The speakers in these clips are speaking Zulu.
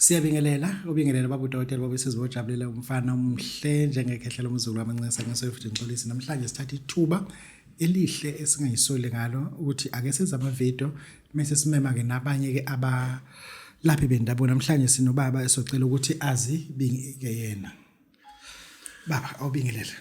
Siyabingelela, ubingelela baba udokotela baba sizojabulela umfana omhle njengekhehla lomzukulu amancesa ngesofuthi ngixolisi. Namhlanje sithatha ithuba elihle esingayisoli ngalo ukuthi ake senze amavidiyo mese simema ke nabanye ke abalaphi bendabuko. Namhlanje sinobaba esocela ukuthi azibinge yena. Baba, awubingelele.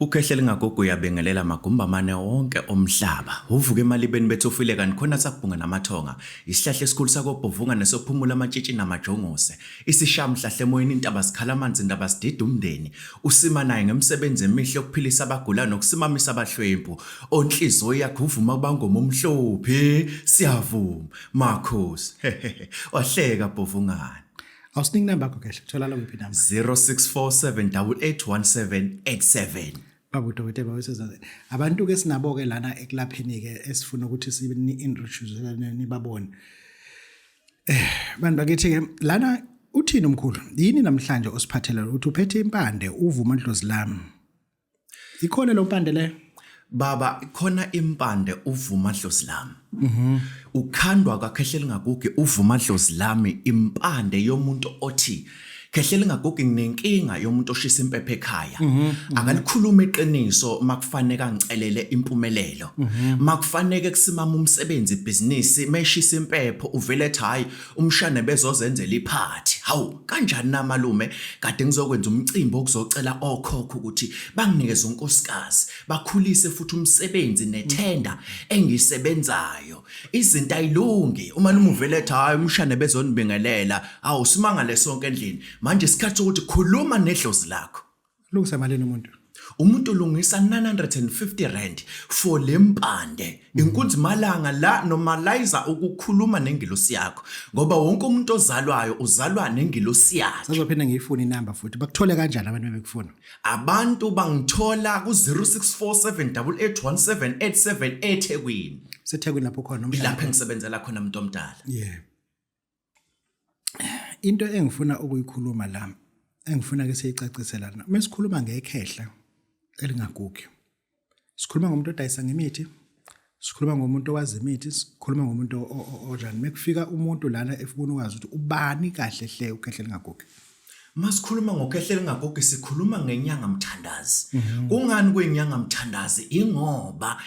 Ukhehla elingagugu uyabingelela magumba amane wonke omhlaba. Uvuka emalibeni bethi ufile kanti khona sakubhunga namathonga. Isihlahla esikhulu sakobhovunga nesophumula amatshitshi namajongosi. Isishamhlahla emoyeni intaba zikhala amanzi indaba zidida umndeni. Usima naye ngemisebenzi emihle yokuphilisa abagulayo nokusimamisa abahlwempu. Onhliziyo yakhe uvuma kubangoma omhlophe. Siyavuma. Makhosi. Wahleka bhovungane. Awusiniki inamba yakho kehle, kutholakala kuphi inamba? 0647881787. Baba udokotela wesizwe. Abantu ke sinabo ke lana ekulapheni ke esifuna ukuthi sini introduce nibabone. Bantu bakithi ke lana uthini umkhulu? Yini namhlanje osiphathela uthi uphethe impande uvuma dlozi lami. Ikhona lo mpande le? Baba khona impande uvuma dlozi lami. Ukhandwa kwakhehle lingagugi uvuma dlozi lami impande yomuntu othi khehle lingagugi nginenkinga yomuntu oshisa impepho ekhaya. Akalikhuluma iqiniso makufanele angicelele impumelelo. Makufanele kusimama umsebenzi ibhizinisi meshisa impepho uvele ethi hayi umshane bezozenzela iphathi. Hawu kanjani na malume kade ngizokwenza umcimbi okuzocela okhokho ukuthi banginikeze unkosikazi bakhulise futhi umsebenzi nethenda engisebenzayo. Izinto ayilungi umalume uvele ethi hayi umshane bezonibingelela. Hawu simangale sonke endlini. Manje isikhathi sokuthi khuluma nedlozi lakho. Lungisa malini umuntu? Umuntu ulungisa 950 rand for lempande. Inkunzi malanga la normalize ukukhuluma nengilosi yakho ngoba wonke umuntu ozalwayo uzalwa nengilosi yakhe. Sazophinde ngiyifune inamba futhi. Bakuthole kanjani abantu bebekufuna? Abantu bangithola ku 0647881787 eThekwini. Sethekwini lapho khona umhlaba. Lapho engisebenzela khona umuntu omdala. Yeah. Into engifuna ukuyikhuluma la engifuna ke siyicacise lana. Mesikhuluma ngekhehla elingagugi. Sikhuluma ngomuntu odayisa ngemithi, sikhuluma ngomuntu owazi imithi, sikhuluma ngomuntu onjani. Mekufika umuntu lana efuna ukwazi ukuthi ubani kahle hle ukhehla elingagugi. Masikhuluma ngokhehla elingagugi sikhuluma ngenyanga mthandazi. Kungani kuyinyanga mthandazi? Ingoba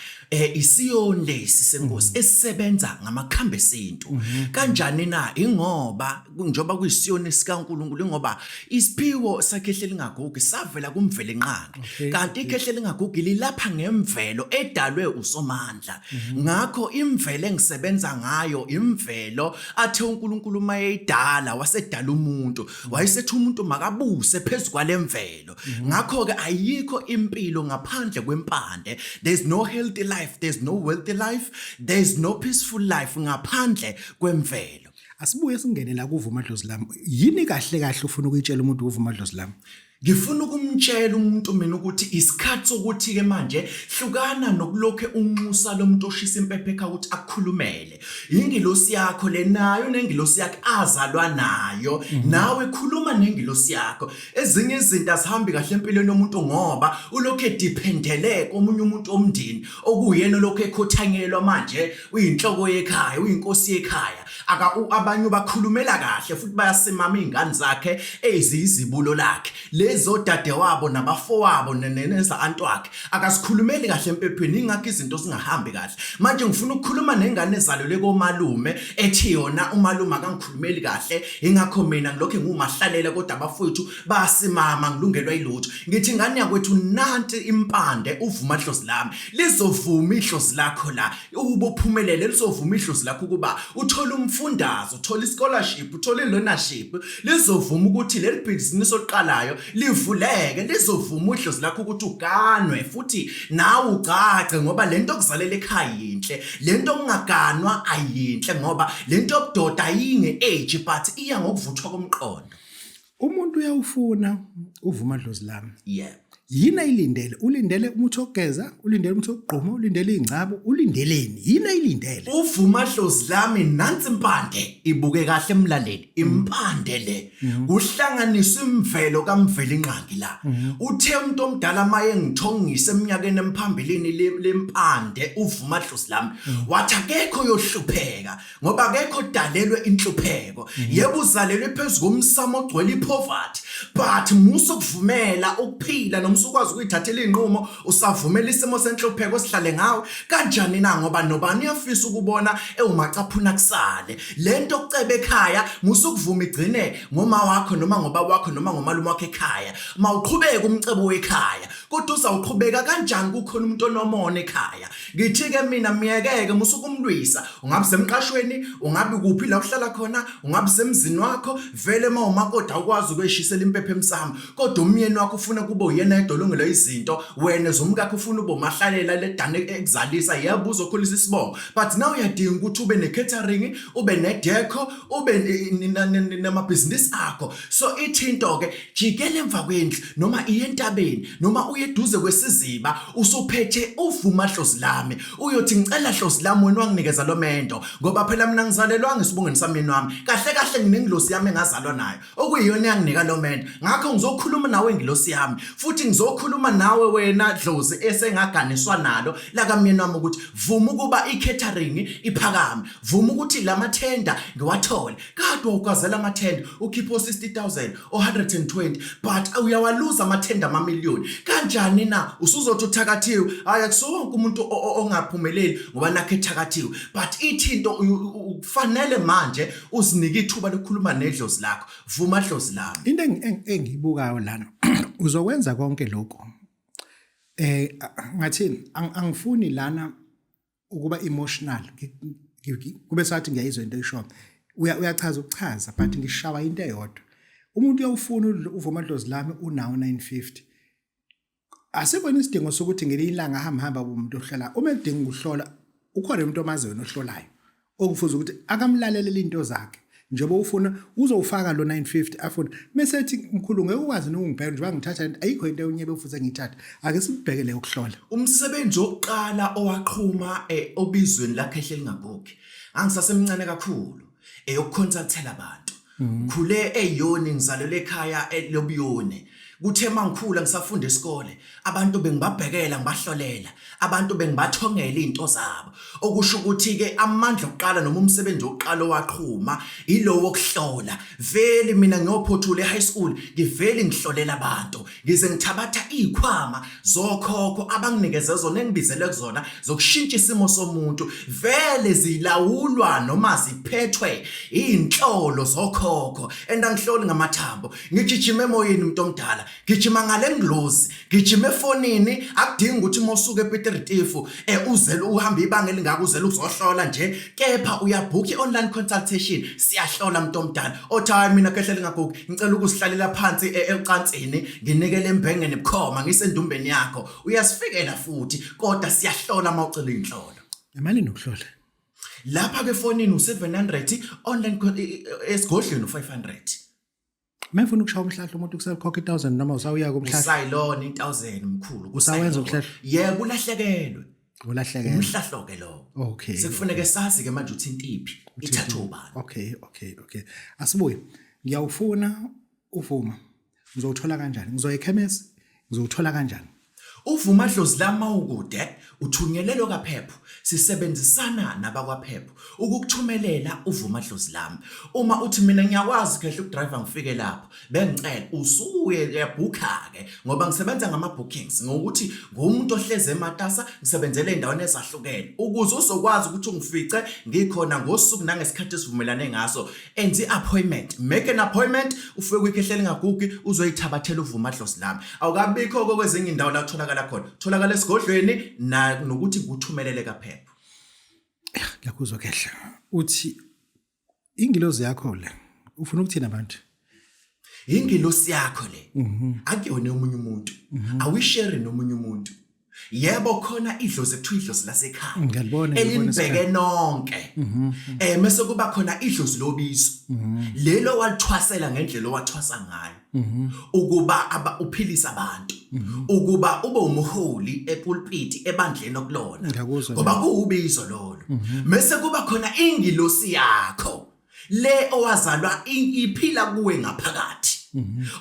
isiyoni lesi senkosi esisebenza ngamakhambi esintu. Kanjani na? Ingoba njengoba kuyisiyoni sikaNkulunkulu ingoba isiphiwo sakhehla elingagugi savela kuMvelinqangi. Kanti ikhehla elingagugi lilapha ngemvelo edalwe uSomandla. Ngakho imvelo engisebenza ngayo imvelo athe uNkulunkulu uma eyidala wasedala umuntu wayesethi umuntu makabuse phezu kwalemvelo. Ngakho-ke ayikho impilo ngaphandle kwempande. There's no healthy life, there's no wealthy life, there's no peaceful life ngaphandle kwemvelo. Asibuye singene la kuvuma dlozi lami. Yini kahle kahle ufuna ukuyitshela umuntu uvuma dlozi lami? Ngifuna ukumtshela umuntu mina ukuthi isikhathi sokuthi-ke manje hlukana nokulokhe unxusa lo muntu oshisa impepho ekhaya ukuthi akukhulumele. Ingilosi yakho le nayo nengilosi yakhe azalwa nayo. Nawe khuluma nengilosi yakho. Ezinye izinto azihambi kahle empilweni yomuntu ngoba ulokhu ediphendele komunye umuntu omndeni okuwuyena olokhu ekhothanyelwa manje uyinhloko yekhaya, uyinkosi yekhaya. Aka abanye ubakhulumela kahle futhi bayasimama izingane zakhe eziyizibulo lakhe. Lezi odadewabo nabafowabo neza anti wakhe akasikhulumeli kahle empephweni ingakho izinto zingahambi kahle. Manje ngifuna ukukhuluma nengane ezalelwe komalume ethi yona umalume akangikhulumeli kahle ingakho mina ngilokhu ngiwumahlalela kodwa abafowethu bayasimama ngilungelwa ilutho. Ngithi ngane yakwethu nanti impande uvuma dlozi lami lizovuma idlozi lakho la ukuba uphumelele lizovuma idlozi lakho ukuba uthole umfundazo uthole ischolarship uthole learnership lizovuma ukuthi leli bhizinisi oliqalayo livuleke lizovuma idlozi lakho ukuthi uganwe futhi nawe ucace ngoba lento okuzalela ekhaya yinhle lento okungaganwa ayinhle ngoba lento yobudoda ayinge age but iya ngokuvuthwa komqondo. Umuntu uyawufuna uvuma dlozi lami. Yeah. Yini ayilindele? Ulindele umuthi wokugeza, ulindele umuthi wokugquma, ulindele ingcabo, ulindeleni? Yini ayilindele? Uvuma dlozi lami nansi impande ibuke kahle mlaleli impande le kuhlanganiswa imvelo kaMvelinqangi la uthe umuntu omdala maye ngithongisa eminyakeni emphambilini lempande uvuma dlozi lami wathi akekho yohlupheka ngoba akekho odalelwe inhlupheko yebo uzalelwe phezu komsamo ogcwele ipoverty but musa ukuvumela ukuphila noma usukwazi ukuyithathela inqumo usavumela isimo senhlupheko sihlale ngawe kanjani na ngoba nobani uyafisa ukubona ewumacaphuna kusale lento okuceba ekhaya musa ukuvuma igcine ngoma wakho noma ngoba wakho noma ngomalume wakho ekhaya mawuqhubeke umcebo wekhaya kodwa uzawuqhubeka kanjani kukhona umuntu onomona ekhaya Ngithi-ke mina myekeke musa ukumlwisa ungabe semqashweni ungabe kuphi la uhlala khona ungabe semzini wakho vele uma umakoti awukwazi ukuyishisela impepho emsamo kodwa umyeni wakho ufuna kube uyena edolongelwa izinto wena zomkakho ufuna ube umahlalela ledane ekuzalisa yebo uzokhulisa isibongo but now uyadinga ukuthi ube ne-catering ube ne-deco ube namabhizinisi akho so ithi into-ke Jikela emva kwendlu noma iye entabeni noma uye eduze kwesiziba usuphethe uvuma dlozi lami uyothi ngicela dlozi lami wena wanginikeza lo mendo ngoba phela mina ngizalelwanga esibongweni samyeni wami kahle kahle nginengilosi yami engazalwa nayo okuyiyona yanginika lo mendo ngakho ngizokhuluma nawe ngilosi yami futhi ngizokhuluma nawe wena dlozi esengaganiswa nalo lakamyeni wami ukuthi vuma ukuba i-catering iphakame vuma ukuthi lamathenda ngiwathole kade wawugazela amathenda ukhiphe o-60000 o-120 but uyawaluza amathenda amamiliyoni kanjani na usuzothi uthakathiwe hhayi akusiwo wonke umuntu ongaphumeleli ngoba nakho ethakathiwe but ithi into kufanele manje uzinike ithuba lokukhuluma nedlozi lakho vuma dlozi lami into engiyibukayo lana uzokwenza konke lokhu eh ngathini angifuni lana ukuba emotional kube sathi ngiyayizwa into oyishoyo uyachaza ukuchaza but ngishawa into eyodwa umuntu uyawufuna uvuma dlozi lami unawo 950 asikho isidingo sokuthi ngelinye ilanga hamba hamba umuntu ohlala uma edinga ukuhlola ukhona umuntu omaziyo wena ohlolayo okufuze ukuthi akamlalelele into zakhe njengoba ufuna uzowufaka lo 950 afuna mese ethi mkhulu ngeke ukwazi nokungibheka njengoba ngithatha lento ayikho into enyebe futhi engiyithatha ake sibheke leyo kuhlola umsebenzi wokuqala owaqhuma eh, obizweni lakhe ehleli ngagogi angisasemncane kakhulu eyokuconsultela abantu ngikhule eyoni ngizalelwe ekhaya elobuyoni kuthe mangikhula ngisafunda isikole abantu bengibabhekela ngibahlolela abantu bengibathongela izinto zabo okusho ukuthi ke amandla okuqala noma umsebenzi wokuqala owaqhuma ilowo wokuhlola vele mina ngiyophothula e-high school ngivele ngihlolela abantu ngize ngithabatha izikhwama zokhokho abanginikeze zona engibizele kuzona zokushintsha isimo somuntu vele zilawulwa noma ziphethwe izinhlolo zokhokho and angihloli ngamathambo ngigijima emoyeni umuntu omdala gijima ngale ngilozi gijima efonini akudingi ukuthi uma usuka ePiet Retief eh uzele uhamba ibanga elingaka uzele uzohlola nje kepha uyabhukha i-online consultation siyahlola muntu omdala othi hayi mina kehle lingagugi ngicela ukuzihlalela phansi e, ecansini nginikele embengeni bukhoma ngisendumbeni yakho uyasifikela futhi kodwa siyahlola uma ucela inhlolo imali nokuhlola lapha ke fonini u700 online esigodlweni u500 Mefuna ukushaya umhlahlo umuntu kusekhokha i1000 noma usawuya kumhlahlo. Usayilona i1000 mkhulu. Usawenza umhlahlo. Yebo ulahlekelwe. Ulahlekelwe. Umhlahlo ke lo. Okay. Sekufuneke sazi ke manje uthinta iphi. Ithathwe ubani. Okay. Asibuye. Ngiyawufuna uvuma. Ngizowuthola kanjani? Ngizoya ekhemesi. Ngizowuthola kanjani? Uvuma dlozi lami mawukude uthunyelelwe kaphepho sisebenzisana nabakwaphepho ukukuthumelela uvuma dlozi lami uma uthi mina ngiyakwazi khehle ukudrive ngifike lapho bengicela usuye uyabhukha ke ngoba ngisebenza ngama bookings ngokuthi ngumuntu ohleze ematasa ngisebenzele endaweni ezahlukene ukuze uzokwazi ukuthi ungifice ngikhona ngosuku nangesikhathi esivumelane ngaso enza i-appointment make an appointment ufike kwikhehle elingagugi uzoyithabathela uvuma dlozi lami awukabikho kwezinye indawo la kutholakala khona tholakala esigodlweni nokuthi ngikuthumelele kaphepha ngiyakuzwa kehla uthi ingilozi yakho le ufuna ukuthini abantu ingilosi yakho le akuyona omunye umuntu awuyishare nomunye umuntu. Yebo khona idlozi ekuthiwa idlozi lasekhaya. Ngiyalibona elinibheke nonke. Mhm. Eh mase kuba khona idlozi lobizo. Mhm. Lelo walithwasela ngendlela owathwasa ngayo. Mhm. Ukuba uphilisa abantu. Ukuba ube umholi epulpiti ebandleni okulona. Ngoba kuwubizo lolo. Mase kuba khona ingilosi yakho. Le owazalwa iphila kuwe ngaphakathi.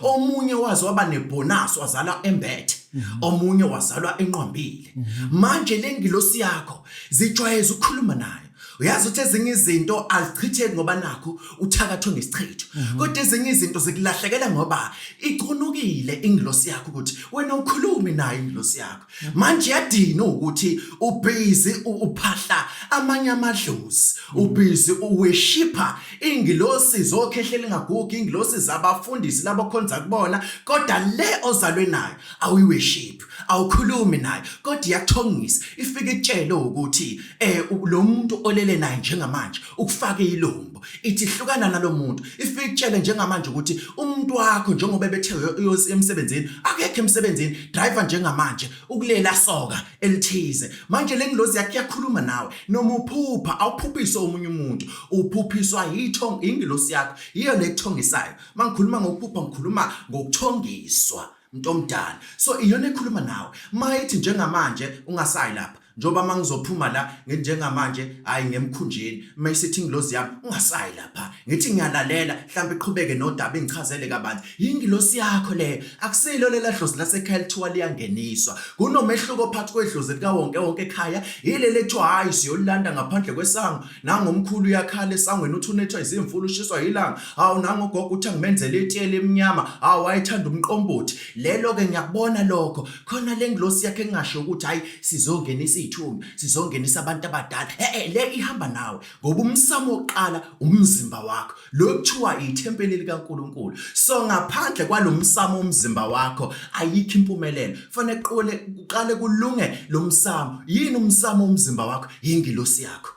Omunye waze waba nebonus wazalwa embethe. Omunye wazalwa enqwambile. Manje lengilosi yakho zijwayeze ukukhuluma nayo. Uyazi ukuthi ezinye izinto azichitheki ngoba nakho uthakathwe ngesichitho. Kodwa ezinye izinto zikulahlekela ngoba icunukile ingilosi yakho ukuthi wena ukhulumi nayo ingilosi yakho. Manje yadina ukuthi ubhizi uphahla amanye amadlozi, ubhizi uweshipha ingilosi zokhehla elingagugi, ingilosi zabafundisi labo khonza kubona, kodwa le ozalwe nayo awuyiweshiphi, awukhulumi nayo, kodwa iyakuthongisa, ifike ikutshele ukuthi eh lo muntu olele naye njengamanje ukufake ilumbo. Ithi hlukana nalomuntu. Ifike ikutshele njengamanje ukuthi umuntu wakho njengoba ebethe uyosi emsebenzini, akekho emsebenzini, driver njengamanje ukulela soka elithize. Manje le ngilozi yakhe iyakhuluma nawe. Noma uphupha, awuphuphiswa omunye umuntu, uphuphiswa yithong ingilosi yakho. Yiyo le ekuthongisayo. Mangikhuluma ngokuphupha ngikhuluma ngokuthongiswa. Mntomdala. So iyona ekhuluma nawe. Mayithi njengamanje ungasayi lapha. Njengoba mangizophuma la ngithi njengamanje hayi ngemkhunjini mayisithi ingilozi yami ungasayi lapha ngithi ngiyalalela mhlawumbe iqhubeke nodaba ingichazele kabanzi yingilosi yakho leyo akusilo lela dlozi lasekhaya lithiwa liyangeniswa kunomehluko phakathi kwedlozi likawonke wonke ekhaya yileli ethiwa hayi siyolilanda ngaphandle kwesango Nangomkhulu uyakhala esangweni uthi unethwa izimvula ushiswa yilanga. Hawu nangogogo uthi angimenzele itiye elimnyama. Hawu wayethanda umqombothi. Lelo ke ngiyakubona lokho. Khona le ngilosi yakhe engasho ukuthi hayi sizongenisa izithunywa, sizongenisa abantu abadala. Eh eh le ihamba nawe ngoba umsamo wokuqala umzimba wakho. Lo kuthiwa ithempeli likaNkuluNkulu. So ngaphandle kwalomsamo umzimba wakho ayikho impumelelo. Fanele kuqale kuqale kulunge lomsamo. Yini umsamo umzimba wakho? Yingilosi yakho.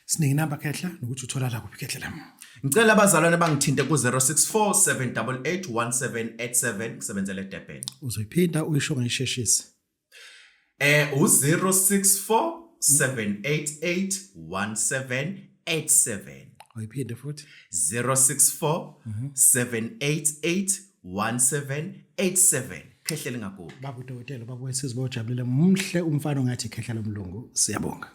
Sinike inamba khehla nokuthi utholala kuphi khehla lami. Ngicela abazalwane bangithinte ku 064 788 1787 ngisebenzele eDurban. Uzoyiphinda uyisho ngisheshise. U 064 788 1787. Ayiphinde futhi. 064 788 1787. Khehla lingagugi. Baba udokotela baba wesizwe bojabulile muhle umfana ongathi khehla lomlungu siyabonga.